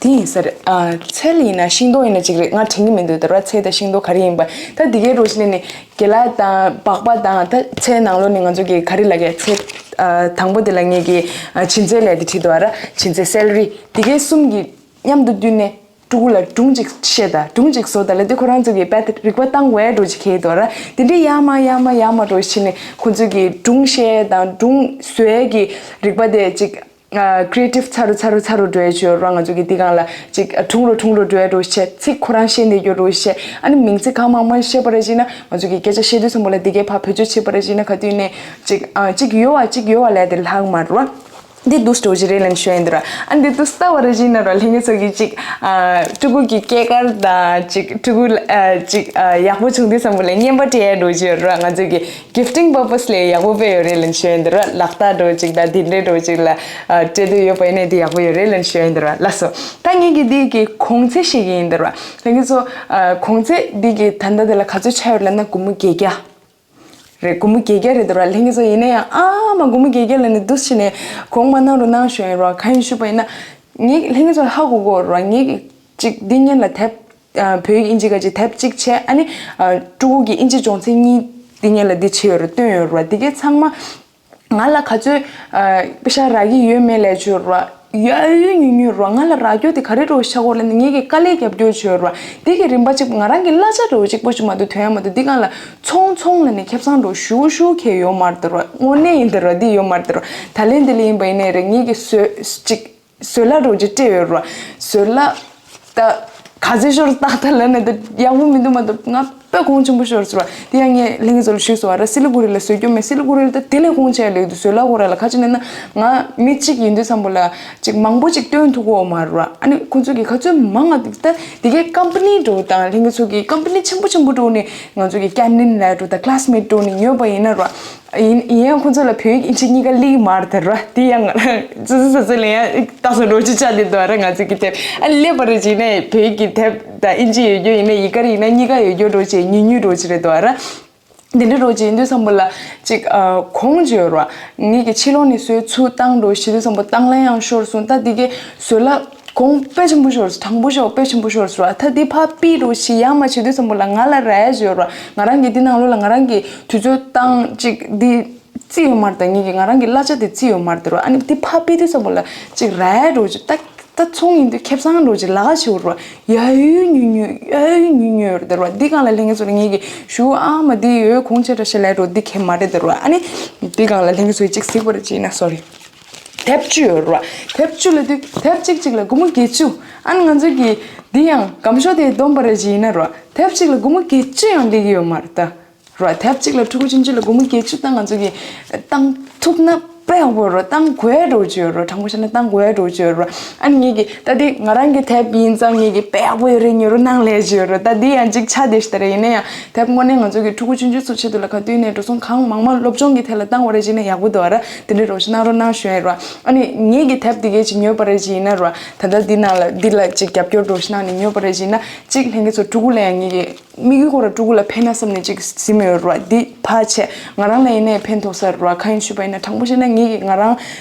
དེ་ཡིན་ས་རེད། ཨ་ཚལ་ཡིན་ན་ཤིང་ཏོག་ཡིན་ན་གཅིག་རེད། ང་དྲན་གྱི་མི་འདུག་ད་ར། ཚལ་དང་ཤིང་ཏོག་ག་རེ་ཡིན་པ། ད་འདི་གའི་རོ་ཞིག་ནས་ནི་རྒན་ལགས་དང་སྦག་སྦག་དང་ད་ཚལ་ནང་ལོགས་ནས་ང་ཚོ་གི་ག་རེ་ལབ་ཀྱི། ཚལ་ཨ་དང་པོ་དེ་ལ་ངེད་ཀྱིས་ཨ་བྱིན་ཚལ་ལབ་དེ་བྲིས་འདུག་ཨ་ར། བྱིན་ཚལ་སེ་ལ་རི་འདི་གའི་གསུམ་གྱི་མཉམ་དུ་བསྡུས་ནས་ཕྲུ་གུ་ལ་སྒྲུང་ཅིག་བཤད་དང་སྒྲུང་ཅིག་བཟོ་དང་ལབ་དུས་ཁོ་རང་ཚོ་གི་དཔེ་དེ་རིག་པ་བཏང་དགོས་འདྲ་བོ་ཅིག་ཁེལ་འདུག་ཨ་ར། དེ་འདྲའི་ཡར་མར་ཡར་མར་ཡར་མར་འདྲ་བོ་ཞིག་ནས་ཁོ་ཚོ་གི་སྒྲུང་བཤད་དང་སྒྲུང་བཟོ་ཡས་ཀྱི་རིག་པ་དེ་ཅིག་ཨ་creative་ཚ་རུ་ཚ་རུ་ཚ་རུ་འགྲོ་ཡ་ཅིག་ཡོད་ར། ང་ཚོ་གི་འདི་སྒང་ལ་ཅིག་ཨ་ཁྲུང་རུ་ཁྲུང་རུ་འགྲོ་ཡ་འདྲ་བོ་བཤད། ཚིག་ཁོ་རང་བཤད་འདི་རྒྱུ་འདྲ་བོ་བཤད། ཨ་ནི་མིང་ཚིག་གང་མང་མང་བཤད་པ་རེད་ཅེ་ན་ང་ཚོ་གི་སྐད་ཆ་བཤད་དུས་ཙམ་པ་ལ་འདི་གའི་ཕར་བེད་སྤྱོད་བྱེད་པ་རེད་ཅེ་ན་ག་དུས་ནས་ཅིག་ཨ་ཅིག་ཡོད་བ་ཅིག་ཡོད་བ་ལབ་དེ་ལྷག་མ་རེད་བ། འདི་འདུག་སེ་འདྲ་བོ་ཅིག་རེད་ལབ་ཞུ་ཡ་ཡིན་འདི་ར། ཨ་འདི་འདུག་སེ་ལྟ་བ་རེད་ཅེ་ན་ར། ལྷན་རྒྱས་ཚོ་གི་ཅིག་ཨ་ཕྲུ་གུ་གི་སྐྱེས་སྐར་དང་ཅིག་ཕྲུ་གུ་ཨ་ཅིག་ཨ་ཡག་པོ་བྱུང་དུས་ཙམ་པ་ལ་རྔན་པ་སྤྲད་ཡ་འདྲ་བོ་ཅིག་ཡོད་ར། ང་ཚོ་གི་Gifting purpose་ལས་ཡག་པོ་དཔེ་ཡོད་རེད་ལབ་ཞུ་ཡ་འདི་ར། ལག་རྟགས་འདྲ་བོ་ཅིག་དང་དེ་འདྲའི་འདྲ་བོ་ཅིག་ལ་ཨ་སྤྲད་འདོད་ཡོད་པ་ཡིན་ན་འདི་ཡག་པོ་ཡོད་རེད་ལབ་ཞུ་ཡ་འདི་ར། ལགས་སོ། ད་ངེད་ཀྱི་འདི་གི་གོང་ཚད་བཤད་ཀྱི་ཡིན་འདི་ར། ལྷན་རྒྱས་ཚོ་ཨ་གོང་ཚད་འདི་གི་ད་ལྟ་འདི་ལ་ག་ཚོད་ཆགས་ཡོད་ལབ་ན་སྒོར་མོ་བརྒྱད་བརྒྱ་རེད། སྒོར་མོ་བརྒྱད་བརྒྱ་རེད་འདི་ར། ལྷན་རྒྱས་ཚོ་ཡིན་ན་ཡང་ཨ་མ་སྒོར་མོ་བརྒྱད་བརྒྱ་ལབ་ནས་འདུག་སེ་བྱས་ནས་གོང་མ་གནང་རོགས་གནང་ཞུ་ཡ་ཡིན་ར། གང་ཡིན་ཞུས་པ་ཡིན་ན་ངེད་ལྷན་རྒྱས་ཚོ་ཧ་གོ་གོ་ར། ངེད་ཀྱི་ཅིག་འདི་སྔོན་ལ་དེབ་ཨ་བོད་ཡིག་དབྱིན་ཇི་ག་ཅིག་དེབ་གཅིག་བྱས། ཨ་ནི་ཨ་ཕྲུ་གུ་གི་དབྱིན་ཇི་སྦྱོང་ཚན་གཉིས་འདི་སྔོན་ལ་འདི་བྱས་ཡོད་རེད། བཏོན་ཡོད་རེད། འདི་གའི་ཚང་མ་ང་ལ་ག་ཚོད་ཨ་པེ་ཤ་རག་གི་ཡོད་མེད་ལབ་ཆོག་ར། ཡ་ཡུ་ཉུ་ཉུ་ར། ང་ལ་རག་རྒྱུ་དེ་ག་རེ་རོ་ཤ་གོ་ལ་ནི་ངེད་ཀྱི་དཀའ་ལས་རྒྱབ་རྒྱུ་ཆོད་ར། འདི་གི་རིན་པ་གཅིག་ང་རང་གི་གླ་ཆ་འགྲོ་གཅིག་པོ་ཞིག་མ་གཏོགས་དོན་ཡ་མ་གཏོགས་འདི་གང་ལ་ཚོང་ཚོང་ལ་ནི་ཁེ་བཟང་འགྲོ་ཞུ་ཞུ་ཁེ་ཡོད་མ་རེད་ར། དངོས་གནས་ཡིན་འདི་ར། འདི་ཡོད་མ་རེད་ར། ད་ལན་འདི་ལ་ཡིན་པ་ཡིན་ནའི་རེད། ངེད་ཀྱི་སོ་གཅིག་བཟོ་གླ་འདྲ་བོ་ཅིག་སྤྲད་ཡོད་ར། བཟོ་གླ་ད་ག་ཚོད་ཤོར་ཏག་ཏག་ལབ་ན་ད་ཡག་པོ་མི་འདུག་མ་གཏོགས་ང་དཔེ་གོང་ཆེན་པོ་ཤོར་སོང་ར། དེ་ཡང་ངས་ལྷན་རྒྱས་ཚོ་ལ་ཞུས་སོང་བ་ར། སི་ལི་གུ་རི་ལ་བཟོ་རྒྱུ་མེད། སི་ལི་གུ་རི་ལ་ད་དེ་ལས་གོང་ཆེ་ལས་འདུག་བཟོ་གླ་ཁོ་ར་ལ་ག་ཅི་ནས་ན་ང་མི་གཅིག་ཡིན་དུས་ཙམ་པོ་ལ་ཅིག་མང་པོ་ཅིག་སྟོན་ཐུབ་ཀྱི་ཡོད་མ་རེད་ར། ཨ་ནི་ཁོ་ཚོ་གི་ག་ཚོད་མང་ང་ད་དེ་གའི་ཀམ་པ་ནི་འདྲ་བོ་དང་ལྷན་རྒྱས་ཚོ་གི་ཀམ་པ་ནི་ཆེན་པོ་ཆེན་པོ་འདྲ་བོ་ནས་ང་ཚོ་གི་ཀན་ནིན་ལ་འདྲ་བོ་དང་ཀ་ལ་སི་མེ་ཊི་འདྲ་བོ་ནས་ཉོས་པ་ཡིན་ན་ར། ཡིན་ཡིན་ཡང་ཁོ་ཚོ་ལ་བོད་ཡིག་དབྱིན་ཇི་གཉིས་ཀ་སླེབས་མ་རེད་དེ་ར། དེ་ཡང་ང་རང་ཙི་ཙི་ཙི་ཙི་ལ་ཡང་ཏག་ཙམ་རོ་ཅི་ཆགས་དེ་འདུག་ར། ང་ཚོ་གི་དེབ་ཨ་སླེབས་པ་རེད་ཅེ་ན་བོད་ཡིག་གི་དེབ་དང་དབྱིན་ཇི་ཡོད་རྒྱུ་ཡིན་ན་ཡི་གེ་རེ་ཡིན་ན་གཉིས་ཀ་ཡོད་རྒྱུ་རོ་ཅེ་ཉུང་ཉུང་རོ་ཅི་རེད་འདུག་ར། དེ་འདྲ་རོ་ཅེ་ཡིན་དུས་ཙམ་པོ་ལ་ཅིག་ཨ་གོང་ཅིག་ཡོད་ར། ངེད་ཀྱི་ཕྱི་ལོགས་ནས་བཟོས་ཚུར་བཏང་རོ་ཞེས་དུས་ཙམ་པོ་བཏང་ལ་ཡང་ཤོར་སོང་། ད་དེ་གའི་བཟོ་གླ་གོང་དཔེ་ཆེན་པོ་ཤོར་སོང་། དྲང་པོ་ཤོར་དཔེ་ཆེན་པོ་ཤོར་སོང་ར། ད་འདི་ཕར་ཕུད་རོགས་ཞེས་ཡང་མ་བྱེད་དུས་ཙམ་པོ་ལ་ང་ལ་རག་ཡ་ཅིག་ཡོད་ར། ང་རང་གི་འདི་ནང་ལོགས་ལ་ང་རང་གི་དུས་ཚོད་བཏང་ཅིག་འདི་རྩིས་ཡོད་མ་རེད། ད་ངེད་ཀྱི་ང་རང་གི་གླ་ཆ་དེ་རྩིས་ཡོད་མ་རེད་དེ་ར། ཨ་ནི་འདི་ཕར་ཕུད་དུས་ཙམ་པོ་ལ་ཅིག་རག་ཡ་རོགས་ཅིག་ད་ད་ཚོང་ཡིན་དུས་ཁེ་བཟང་རོགས་ཅིག་ལ་ག་ཞིག་ཡོད་ར། ཡ་ཡུ་ཉུ་ཉུ་ཡ་ཡུ་ཉུ་ཉུ་ཡོད་རེད་དེ་ར། འདི་སྒང་ལ་ལྷན་རྒྱས་ཚོ་ལ་ངེད་ཀྱི་ཞུ་ཨ་མ་འདི་ཡོད་གོང་ཆེ་དྲགས་ཤིག་ལས་རོགས་འདི་ཁེ་མ་རེད་དེ་ར། ཨ་ནི་འདི་སྒང་ལ་ལྷན་རྒྱས་ཚོ་ཅིག་གཟིགས་པ་རེད་ཅེ་ན་སོ་རི། དེབ་བཅུ་ཡོད་ར། དེབ་བཅུ་ལ་དུས་དེབ་གཅིག་གཅིག་ལ་སྒོར་མོ་བརྒྱད་ཅུ། ཨ་ནི་ང་ཚོ་གི་འདི་ཡང་སྒམ་ཤོག་དེ་བསྡོམས་པ་རེད་ཅེ་ཡིན་ན་ར། དེབ་གཅིག་ལ་སྒོར་མོ་བརྒྱད་ཅུ་ཡང་སླེབས་ཀྱི་ཡོད་མ་རེད་ད། ར། དེབ་གཅིག་ལ་ཕྲུ་གུ་ཆུང་ཆུང་ལ་སྒོར་མོ་བརྒྱད་ཅུ་བཏང་ང་ཚོ་གི་བཏང་ཐུབ་ན་དཔེ་ཡག་པོ་ར། བཏང་དགོས་འདྲ་བོ་ཅིག་ཡོད་ར། དྲང་པོ་བཤད་ན་བཏང་དགོས་འདྲ་བོ་ཅིག་ཡོད་ར། ཨ་ནི་ངེད་ཀྱི་ད་དེ་ང་རང་གི་དེབ་ཡིན་ཙང་ངེད་ཀྱི་དཔེ་ཡག་པོ་ཡོད་རེད། ཉོ་རོགས་གནང་ལབ་ཅིག་ཡོད་ར། ད་འདི་ཡང་གཅིག་ཆ་དེ་ཞིག་ད་རེད། ཡིན་ན་ཡང་དེབ་དངོས་གནས་ང་ཚོ་གི་ཕྲུ་གུ་ཆུང་ཆུང་ཚོ་ཆེད་དུ་ལ་ག་དུས་ནས་འགྲོ་སོང་གང་མང་མང་སློབ་སྦྱོང་གི་ཐད་ལ་བཏང་བ་རེད་ཅེ་ན་ཡག་པོ་འདུག་ར། དེ་འདྲའི་རོགས་ཞུ་གནང་རོགས་གནང་ཞུ་ཡ་ར། ཨ་ནི་ངེད་ཀྱི་དེབ་དེ་གས་ཅིག་ཉོས་པ་རེད་ཅེ་ཡིན་ན་ར། ད་ལྟ་འདི་ནང་ལ་འདི་ལ་ཅིག་རྒྱབ་སྐྱོར་རོགས་ཞུ་གནང་ནས་ཉོས་པ་རེད་ཅེ་ཡིན་ན་གཅིག་ལྷན་རྒྱས་ཚོ་ཕྲུ་གུ་ལ་ཡང་ངེད་ཀྱི་དམིགས་ཡུལ་ཁོ་ར་ཕྲུ་གུ་ལ་ཕན་ན་བསམ་ནས་ཅིག་ཟིན་མི་ཡོད་ར། འདི་ཕར་ཆད་ང་རང་ལ་ཡིན་ནའི་ཕན་ཐོགས་ས་ར། གང་ཡིན་ཞུས་པ་ཡིན་ན་དྲང་པོ་བཤད་ན་ངེད་ཀྱི་ང་རང་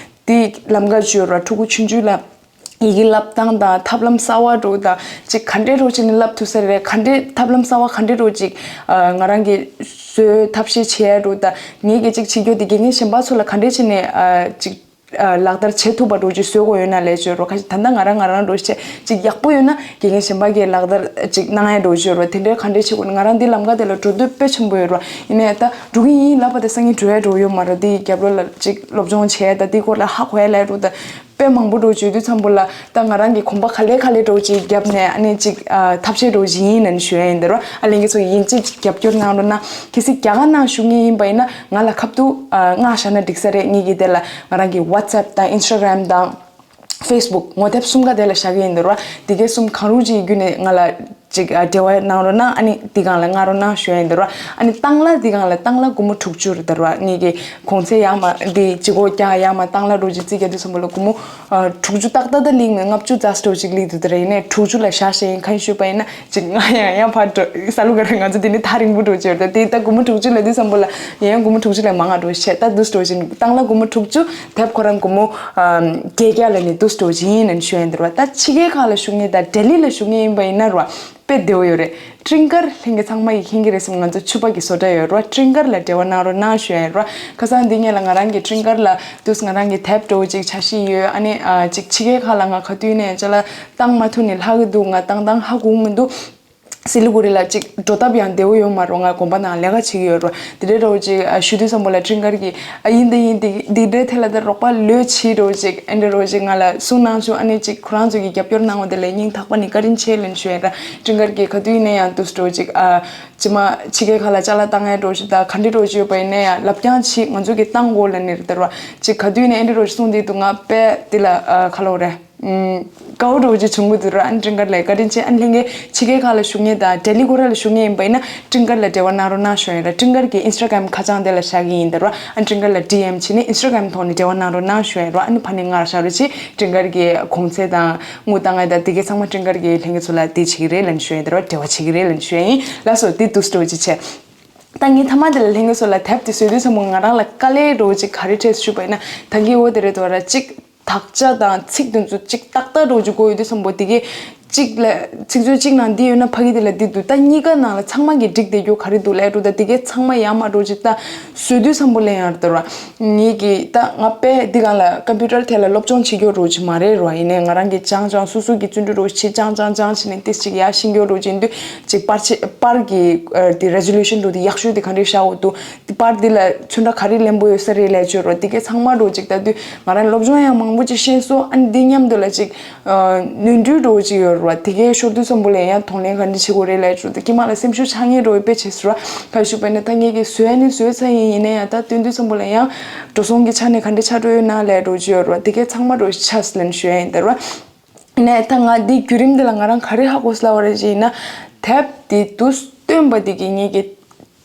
འདི་ལམ་ཁ་བཅོས་ར། ཕྲུ་གུ་ཆུང་ཆུང་ལ་ཡི་གེ་བསླབ་སྟངས་དང་ཐབས་ལམ་གསར་བ་འགྲོ་དང་ཅིག་ག་འདྲས་རོགས་བྱས་ནས་བསླབ་ཐུབ་ས་རེད། ག་འདྲས་ཐབས་ལམ་གསར་བ་ག་འདྲས་རོགས་ཅིག་ང་རང་གི་བཟོས་ཐབས་ཤེས་བྱས་འགྲོ་དང་ངེད་ཀྱི་ཅིག་བྱེད་རྒྱུ་དེ་དགེ་རྒན་གཞན་པ་ཚོ་ལ་ག་འདྲས་བྱས་ནས་ཅིག་ཨ་ལག་བསྟར་བྱེད་ཐུབ་པ་འདྲ་ཅིག་བཟོ་དགོས་ཡོད་ན་ལས་བྱོས་རོགས། ཁ་ཅིག་ད་ལྟ་ང་རང་ང་རང་འདྲ་ཅིག་ཅིག་ཡག་པོ་ཡོད་ན་དགེ་རྒན་གཞན་པ་གིས་ལག་བསྟར་ཅིག་གནང་ཡ་འདྲ་ཅིག་ཡོད་རོགས། དེ་འདྲའི་ག་འདྲས་བྱེད་དགོས་ན། ང་རང་འདི་ལམ་ཁ་དེ་ལ་འགྲོ་འདོད་དཔེ་ཆེན་པོ་ཡོད་རོགས། ཡིན་ནའི་ད་འགྲོ་གི་ཡིན་ལབ་པ་དེ་སང་ཉིན་འགྲོ་ཡ་འདྲ་ཡོད་མ་རེད། དེའི་རྒྱབ་ལོགས་ལ་ཅིག་སློབ་སྦྱོང་བྱས་ད་དེའི་སྐོར་ལ་ཧ་གོ་ཡ་ལས་འགྲོ་ད། དཔེ་མང་པོ་འདྲ་བྱེད་དུས་ཙམ་པོ་ལ་ད་ང་རང་གིས་གོམ་པ་ག་ལེ་ག་ལེ་འདྲ་ཅིག་བརྒྱབ་ནས་ཨ་ནི་ཅིག་ཨ་ཐབས་ཤེས་འདྲ་ཅིག་ཡིན་ནན་ཞུ་ཡ་ཡིན་ད་རོ། ཨ་ལས་ངེད་ཚོ་ཡིན་ཅིག་རྒྱབ་སྐྱོར་གནང་རོགས་གནང་། གལ་སྲིད་རྒྱ་གར་ནང་བཞུགས་མཁན་ཡིན་པ་ཡིན་ན་ང་ལ་ཁ་ཐུག་ཨ་མངགས་བཞག་ན་འགྲིག་ས་རེད། ངེད་ཀྱིས་དེ་ལ་ང་རང་གི་WhatsApp་དང་Instagram་དང་Facebook་ངོ་དེབ་གསུམ་ཀ་དེ་ལ་བཞག་གི་ཡིན་ད་རོ། དེ་གའི་གསུམ་གང་རུང་ཅིག་བརྒྱུད་ནས་ང་ལ་ཅིག་ཨ་འབྲེལ་བ་གནང་རོགས་གནང་། ཨ་ནི་འདི་སྒང་ལ་མངགས་རོགས་གནང་ཞུ་ཡ་ཡིན་ད་རོ། ཨ་ནི་བཏང་གླ་འདི་སྒང་ལ་བཏང་གླ་སྒོར་མོ་དྲུག་ཅུ་རེད་ད་རོ། ངེད་ཀྱི་གོང་ཚད་ཡར་མར་འདི་ཅིག་སྒོ་རྒྱག་ཡར་མར་བཏང་གླ་འདྲ་ཅིག་རྩིས་རྒྱག་དུས་ཙམ་པ་ལ་སྒོར་མོ་ཨ་དྲུག་ཅུ་ཏག་ཏག་ད་སླེབས་མེད། ལྔ་བཅུ་ཙམ་འདྲ་ཅིག་སླེབས་འདུག་ད་རེད། ཡིན་ནའི་དྲུག་ཅུ་ལ་བཞག་བཞག་ཡིན། གང་ཞུས་པ་ཡིན་ན་ཅིག་ང་ཡང་ཡང་ཕར་འགྲོ་ས་ལུ་ག་རེ་ང་ཚོ་འདི་ནི་ཐག་རིང་པོ་འགྲོ་ཅིག་ཡོད་རེད། དེ་ད་སྒོར་མོ་དྲུག་ཅུ་ལབ་དུས་ཙམ་པ་ལ་ཡང་སྒོར་མོ་དྲུག་ཅུ་ལས་མང་ང་འགྲོ་བྱས། ད་འདུག་འགྲོ་ཅིག་བཏང་གླ་སྒོར་མོ་དྲུག་ཅུ། དེབ་ཁོ་རང་སྒོར་མོ་ཨ་བརྒྱད་བརྒྱ་ལ་ནི་འདུག་འགྲོ་ཅིག་ཡིན་ནན་ཞུ་ཡ་ཡིན་ད་རོ། ད་ཕྱི་རྒྱལ་ཁག་ལ་བཞུགས་མཁན་དང་ལྡི་ལི་ལ་བཞུགས་མཁན་ཡིན་པ་ཡིན་ན་རོ། དཔེ་བདེ་བོ་ཡོད་རེད། སྤྲིན་དཀར་ལྷན་རྒྱས་ཚང་མ་ཡིས་མཁྱེན་གྱི་རེད་བསམ། ང་ཚོ་ཕྱུ་པ་གི་བཟོ་གྲྭ་ཡོད་རོ། སྤྲིན་དཀར་ལ་འབྲེལ་བ་གནང་རོགས་གནང་ཞུ་ཡ་ཡིན་རོ། ཁ་སང་འདི་ངས་ལ་ང་རང་གི་སྤྲིན་དཀར་ལ་དུས་ང་རང་གི་དེབ་འདྲ་བོ་ཅིག་འཆར་གཞི་ཡོད། ཨ་ནི་ཨ་ཅིག་ཕྱི་རྒྱལ་ཁག་ལ་ང་ག་དུས་ནས་ཅ་ལག་བཏང་མ་ཐུབ་ནས་ལྷག་གི་འདུག་ང་བཏང་བཏང་ཧ་གོ་མི་འདུག་སི་ལི་གུ་རི་ལ་ཅིག་འགྲོ་སྟབས་ཡང་བདེ་བོ་ཡོད་མ་རེད། ང་དགོན་པ་ནང་ལས་ཀ་བྱེད་ཀྱི་ཡོད་རེད། དེ་འདྲའི་འདྲ་བོ་ཅིག་ཨ་ཞུ་དུས་ཙམ་པ་ལ་སྤྲིན་དཀར་གྱིས་ཨ་ཡིན་དེ་ཡིན་དེ་འདི་འདྲའི་ཐད་ལ་ད་རོགས་པ་ལོས་བྱེད་འདྲ་བོ་ཅིག་ཨེ་འདྲ་འདྲ་བོ་ཅིག་ང་ལ་གསུང་གནང་བྱུང་། ཨ་ནི་ཅིག་ཁོ་རང་ཚོ་གིས་རྒྱབ་སྐྱོར་གནང་བ་དེ་ལ་སྙིང་ཐག་པ་ནས་བཀའ་དྲིན་ཆེ་ལན་ཞུ་ཡ་ར། སྤྲིན་དཀར་གྱིས་ག་དུས་ཡིན་ན་ཡང་དུས་འདྲ་བོ་ཅིག་ཨ་ཅི་མ་ཕྱི་རྒྱལ་ཁག་ལ་ཅ་ལག་བཏང་ཡ་འདྲ་བོ་ཅིག་དང་ག་འདྲའི་འདྲ་བོ་ཅིག་ཡོད་པ་ཡིན་ན་ཡང་ལབ་རྐྱང་བྱེད། ང་ཚོ་གིས་བཏང་དགོས་ལབ་ནི་རེད་ད་ར། ཅིག་ག་དུས་ཡིན་ན་ཨེ་འདྲ་འདྲ་བོ་ཅིག་གསུང་དུས་འདུག་ང་དཔེ་འདི་ལ་ཨ་ག་ལབ་དགོས་རེད། དགའ་བོ་འདྲ་བོ་ཅིག་བྱུང་གི་འདུག་ར། ཨ་ནི་སྤྲིན་དཀར་ལ་བཀའ་དྲིན་ཆེ། ཨ་ནི་ལྷན་རྒྱས་ཕྱི་རྒྱལ་ཁག་ལ་བཞུགས་མཁན་དང་ལྡི་ལི་གུ་ར་ལ་བཞུགས་མཁན་ཡིན་པ་ཡིན་ན་སྤྲིན་དཀར་ལ་འབྲེལ་བ་གནང་རོགས་གནང་ཞུ་ཡ་ཡིན་ར། སྤྲིན་དཀར་གྱི་ཨིན་སི་ཊ་གྷ་རམ་ཁ་བྱང་དེ་ལ་བཞག་གི་ཡིན་ད་ར། ཨ་ནི་སྤྲིན་དཀར་ལ་ཌི་ཨེམ་བྱས་ནས་ཨིན་སི་ཊ་གྷ་རམ་ཐོག་ནས་འབྲེལ་བ་གནང་རོགས་གནང་ཞུ་ཡ་ཡིན་ར། ཨ་ནི་ཕ་ནས་ང་ར་བཞག་རོགས་གྱིས། སྤྲིན་དཀར་གྱི་གོང་ཚད་དང་དངུལ་བཏང་ཡ་དང་དེ་གའི་ཚང་མ་སྤྲིན་དཀར་གྱི་ལྷན་རྒྱས་ཚོ་ལ་དེ་བྱེད་ཀྱི་རེད་ལབ་ནས་ཞུ་ཡ་ཡིན་ད་ར། འབྲེལ་བ་བྱེད་ཀྱི་རེད་ལབ་ནས་ཞུ་ཡ་ཡིན། ལགས་སོ། དེ་འདུག་སེ་འདྲ་བོ་ཅིག་བྱས། ད་ངས་མཐའ་མ་དེ་ལ་ལྷན་རྒྱས་ཚོ་ལ་དེབ་དེ་བཟོས་དུས་ཙམ་པ་ང་རང་ལ་དཀའ་ལས་འདྲ་བོ་ཅིག་ག་རེ་འཕྲད་ཞུས་པ་ཡིན་ན། ད་གིན་འོ་དེ་རེད་དོ་ར། གཅིག་དག་ཆ་དང་ཚིག་དེ་ཚོ་གཅིག་ཏག་ཏག་འདྲ་བོ་ཅིག་དགོས་ཡོད་དུས་ཙམ་པ་དེ་གས་གཅིག་ལ་ཚིག་མཛོད་གཅིག་ནང་འདི་ཡོད་ན་ཕ་གི་དེ་ལ་འདི་འདུག་ད་གཉིས་ཀ་ནང་ལ་ཚང་མ་གིས་འགྲིག་བསྡད་རྒྱུ་ག་རེ་འདུག་ལབ་འགྲོ། ད་དེ་གས་ཚང་མ་ཡར་མར་འདྲ་བོ་ཅིག་ད་བཟོས་དུས་ཙམ་པ་ལ་ཡང་རེད་དོ་ར། ངེད་ཀྱིས་ད་ང་དཔེ་འདི་སྒང་ལ་ཀམ་པུ་ཊར་ཐད་ལ་སློབ་སྦྱོང་བྱེད་རྒྱུ་འདྲ་བོ་ཅིག་མ་རེད་ར། ཡིན་ནའི་ང་རང་གིས་སྦྱང་སྦྱང་སོ་སོ་གིས་བརྩོན་འགྲུས་འདྲ་བོ་ཅིག་བྱས་སྦྱང་སྦྱང་སྦྱང་བྱས་ནས་ཏིས་ཅིག་ཡར་ཤེས་རྒྱུ་འདྲ་བོ་ཅིག་ཡིན་དུས་ཅིག་པར་ཆས་པར་གྱི་ཨ་དེ་རེ་ཛོ་ལུ་ཤན་འདྲ་བོ་དེ་ཡག་ཤོས་དེ་ག་འདྲས་བཞག་འོ་འདུག་དེ་པར་འདི་ལ་ཚོན་ཁྲ་ག་རེ་ལེན་པོ་ཡོད་ས་རེད་ལབ་བྱས་ར། དེ་གས་ཚང་མ་འདྲ་བོ་ཅིག་ལྟ་དུས་ང་རང་སློབ་སྦྱོང་ཡང་མང་པོ་ཅིག་ཤེས་སོང་། ཨ་ནི་འདི་མཉམ་དུ་ལ་ཅིག་ཨ་ནོར་འཁྲུལ་འདྲ་བོ་ཅིག་ཡོད་ར། དེ་གས་ཤོར་དུས་ཙམ་པ་ལ་ཡང་གདོང་ལེན་ག་འདྲས་བྱེད་དགོས་རེད་ལབ་བྱས་ར། དེ་དཀྱིལ་མ་ལ་སེམས་ཤུགས་ཆག་མཁན་འདྲ་བོ་དཔེ་བྱས་སོང་ར། ག་ཞུས་པ་ཡིན་ན་ད་ངེད་ཀྱིས་བཟོས་ནི་བཟོས་ཚར་ཡིན། ཡིན་ན་ཡང་ད་སྟོན་དུས་ཙམ་པ་ལ་ཡང་འགྲོ་སོང་གི་ཆ་ནས་ག་འདྲས་ཆགས་འགྲོ་ཡོད་ན་ལབ་འདྲ་བོ་ཅིག་ཡོད་ར། དེ་གས་ཚང་མ་འདྲ་བོ་ཅིག་ཆགས་ལབ་ནས་ཞུ་ཡ་ཡིན་ད་ར། ནས་ད་ང་འདི་བརྒྱུད་རིམ་འདི་ལ་ང་རང་ག་རེ་ཧ་གོ་སོང་ལབ་པ་རེད་ཅེ་ན། དེབ་འདི་དུ་སྟོན་པ་འདི་གིས་ངེད་ཀྱི་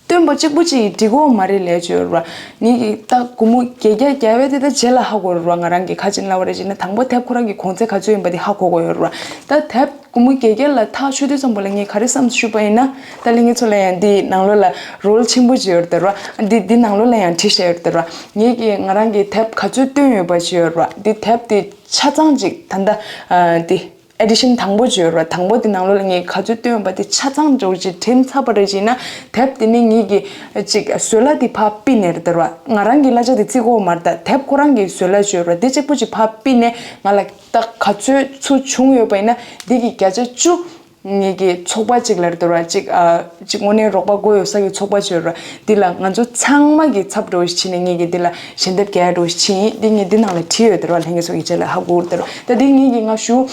སྟོན་པ་གཅིག་པུ་གཅིག་གིས་འགྲིག་གོ་མ་རེད་ལབ་ཀྱི་ཡོད་རེད་བ། ངེད་ཀྱིས་ད་སྒོར་མོ་བརྒྱད་བརྒྱ་བརྒྱབ་པ་དེ་ད་རྗེས་ལ་ཧ་གོ་རེད་བ། ང་རང་གིས་ག་ཅིག་ལབ་པ་རེད་ཅེ་ན། དང་པོ་དེབ་ཁོ་རང་གི་གོང་ཚད་ག་ཚོད་ཡིན་པ་དེ་ཧ་གོ་དགོས་ཡོད་རེད་བ། ད་དེབ་སྒོར་མོ་བརྒྱད་བརྒྱ་ལ་ཐག་ཆོད་དུས་ཙམ་པ་ལ་ངས་ག་རེ་བསམ་ཞུས་པ་ཡིན་ན། ད་ལྷན་རྒྱས་ཚོ་ལ་ཡང་འདི་ནང་ལོགས་ལ་རོལ་ཆེན་པོ་ཅིག་ཡོད་རེད་བ། འདི་འདི་ནང་ལོགས་ལ་ཡང་བྲིས་བཞག་ཡོད་རེད་བ། ངེད་ཀྱིས་ང་རང་གི་དེབ་ག་ཚོད་བཏོན་ཡོད་པ་ཅིག་ཡོད་རེད་བ། འདི་དེབ་དེ་ཆ་ཚང་ཅིག་ད་ལྟ་ཨ་དེ་ཨེ་ཌི་ཤན་དང་པོ་བརྗོད་ར། དང་པོ་དེ་ནང་ལོགས་ལ་ངས་ག་ཚོད་བཏོན་པ་དེ་ཆ་ཚང་འཇོག་ཅིག་དྲན་ཚར་བ་རེད་ཅེ་ན། དེབ་དེ་ནི་ངེད་ཀྱིས་ཅིག་བཟོ་གླ་དེ་ཕར་ཕུད་ནས་རེད་དར་བ། ང་རང་གི་གླ་ཆ་དེ་བརྩི་གོ་མ་རེད། ད་དེབ་ཁོ་རང་གི་བཟོ་གླ་བརྗོད་ར། དེ་གཅིག་པུ་ཅིག་ཕར་ཕུད་ནས་ང་ལ་ད་ག་ཚོད་ཚུར་བྱུང་ཡོད་པ་ཡིན་ན་འདི་གི་བརྒྱ་ཆ་བཅུ་ངེད་ཀྱི་ཚོགས་པ་ཅིག་ལ་རེད་དར་བ། ཅིག་ཨ་ཅིག་དངོས་གནས་རོགས་པ་དགོས་ཡོད་ས་གི་ཚོགས་པ་བརྗོད་ར། འདི་ལ་ང་ཚོ་ཚང་མ་གི་ཚབ་འགྲོ་ཞིག་བྱས་ནས་ངེད་ཀྱིས་འདི་ལ་ཞལ་འདེབས་རྒྱག་འགྲོ་ཞིག་བྱས་ཡིན། འདི་ངས་འདི་ནང་ལ་བྲིས་ཡོད་དར་བ། ལྷན་རྒྱས་ཚོ་གི་རྗེས་ལ་ཧ་གོ་དར་བ། ད་འདི་ངེད་ཀྱི་ང་ཞུ།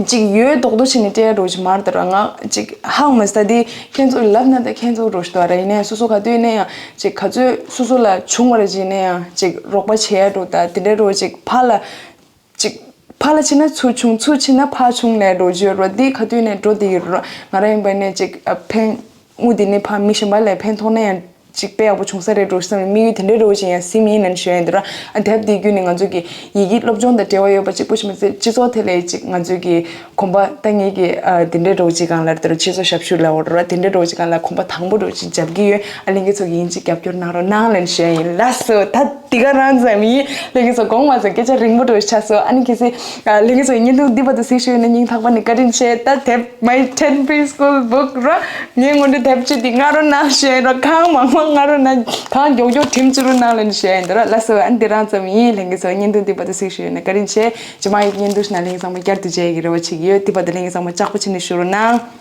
ཅིག་ཡོད་རྡོག་རྡོག་བྱས་ནས་སྤྲད་འགྲོ་ཞིག་མ་རེད་དར་བ། ང་ཅིག་ཧ་གོ་མ་སོང་། ད་འདི་ཁྱེད་ཚོ་ལབ་ན་ད་ཁྱེད་ཚོ་འགྲོ་ཞིག་འདུག་ར། ཡིན་ནའི་སོ་སོ་ག་དུས་ཡིན་ན་ཡང་ཅིག་ག་ཚོད་སོ་སོ་ལ་བྱུང་བ་རེད། ཅིག་ཡིན་ན་ཡང་ཅིག་རོགས་པ་བྱེད་ཡ་འགྲོ། ད་དེ་འདྲ་འགྲོ་ཅིག་ཕར་ལ་ཅིག་ཕར་ལ་ཕྱིན་ན་ཚུར་བྱུང་། ཚུར་ཕྱིན་ན་ཕར་བྱུང་ལས་འགྲོ་རྒྱུ་ཡོད་རེད། འདི་ག་དུས་ནས་འགྲོ་བསྡད་ཡོད་རེད། ང་རང་ཡིན་པ་ནས་ཅིག་ཨ་ཕན་དངུལ་འདི་ནས་ཕར་མི་གཞན་པ་ལ་ཕན་ཐོགས་ན་ཡང་ཅིག་དཔེ་ཡག་པོ་བྱུང་ས་རེད་འགྲོ་བསམ་པའི་དམིགས་ཡུལ་དེ་འདྲའི་འགྲོ་ཅིག་ཡང་སེམས་ཡིན་ནན་ཞུ་ཡ་ཡིན་འདི་ར། ཨ་དེབ་འདི་བརྒྱུད་ནས་ང་ཚོ་གི་ཡི་གེ་སློབ་སྦྱོང་དང་འབྲེལ་བ་ཡོད་པ་གཅིག་པོ་ཞིག་མ་ཟད་སྤྱི་ཚོགས་ཐད་ལ་ཅིག་ང་ཚོ་གི་གོམ་པ་ད་ངེད་ཀྱི་ཨ་དེ་འདྲའི་འགྲོ་ཅིག་སྒང་ལ་རེད་དར་སྤྱི་ཚོགས་ཞབས་ཞུ་ལ་འོ་ར། དེ་འདྲའི་འགྲོ་ཅིག་སྒང་ལ་གོམ་པ་དང་པོ་འགྲོ་ཅིག་རྒྱབ་ཀྱི་ཡོད། ཨ་ལྷན་རྒྱས་ཚོ་གི་ཡིན་ཅིག་རྒྱབ་སྐྱོར་གནང་རོགས་གནང་ལན་ཞུ་ཡ་ཡིན། ལགས་སོ། ད་འདི་ག་རང་ཙམ་ཡིན། ལྷན་རྒྱས་ཚོ་དགོངས་མ་ཚོམ། སྐད་ཆ་རིང་པོ་འགྲོ་ཆགས་སོང་། ཨ་ནི་གལ་སྲིད་ཨ་ལྷན་རྒྱས་ཚོ་བརྙན་ཐུང་འདི་བར་དུ་གཟིགས་ཞུ་ཡོད་ན་སྙིང་ཐག་པ་ནས་བཀའ་དྲིན་ཆེ། ད་དེབ་My ten Preschool Book ར། ངའི་སྔོན་འགྲོའི་དེབ་ཅིག་འདི་མངགས་རོགས་གནང་ཞུ་ཡ་ཡིན་ར། གང་མང་མང་ ང་རོ་ན་ད་མགྱོགས་མགྱོགས་ཁྲིམས་བཅུ་རུ་ནང་ལ་ནི་བཤད་ཡིན་འདི་ར་ལ་སོ་ཨན་འདི་རང་ཙམ་ཡིན། ལྷན་རྒྱས་ཚོ་བརྙན་ཐུང་འདི་བར་དུ་གཟིགས་ཞུ་ཡོད་ན་བཀའ་དྲིན་ཆེ། ཇི་མ་ཡིན་བརྙན་ཐུང་ཞིག་ན་ལྷན་རྒྱས་ཚང་མ་བསྐྱར་དུ་མཇལ་གྱི་རེ་བ་བྱེད་ཀྱི་ཡོད། འདི་བར་དུ་ལྷན་རྒྱས་ཚང་མ་ལྕགས་པོ་བྱས་ནས་བཞུགས་རོགས་གནང་།